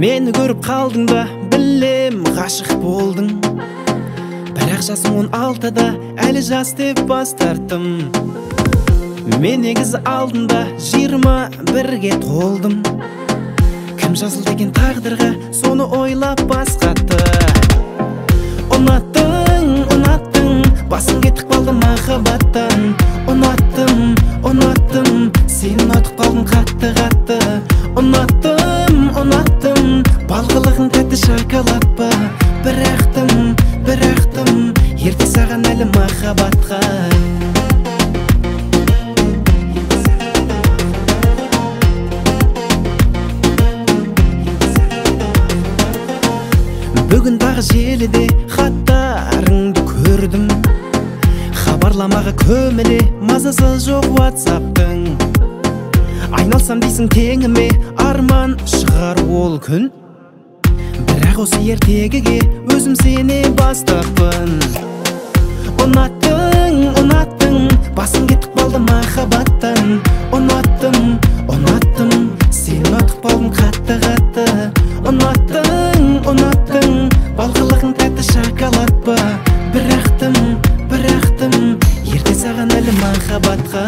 Мені көріп қалдың ба, білем, ғашық болдың. Бірақ жасым 16-да, әлі жас деп бас тарттым. Мен негізі алдында 21-ге толдым. Кім жазылды екен тағдырға, соны ойлап бас қатты. Ұнаттың, ұнаттың, басым кетіп қалды махаббаттан. Ұнаттым, ұнаттым, сені ұнатып қалдым қатты қатты. Ұнаттым, ұнаттым, балқылығың тәтті шоколад па? Бірақтым, бірақтым, ерте саған әлі махаббатқа. Бүгін тағы желіде хаттарыңды көрдім. Хабарламаға көміле, мазасы жоқ WhatsApp'тың. Айналсам дейсің теңіме, арман шығар ол күн. Бірақ осы ертегіге өзім сене бастаппын. Ұнаттың, ұнаттың, басым кетіп қалды махаббаттан. Ұнаттым, ұнаттым, сені ұнатып қалдым қатты қатты. Ұнаттың, ұнаттың, балқылығың тәтті шоколад па? Бірақтым, бірақтым, ерте саған әлі махаббатқа.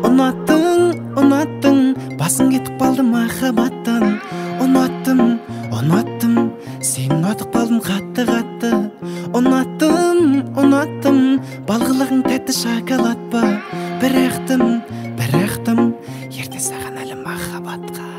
Ұнаттың, ұнаттың, басым кетіп қалды махаббаттан. Ұнаттым, ұнаттым, сені ұнатып қалдым қатты қатты. Ұнаттым, ұнаттым, балғылығың тәтті шоколад па? Бірақтым, бірақтым, ерте саған әлі махаббатқа.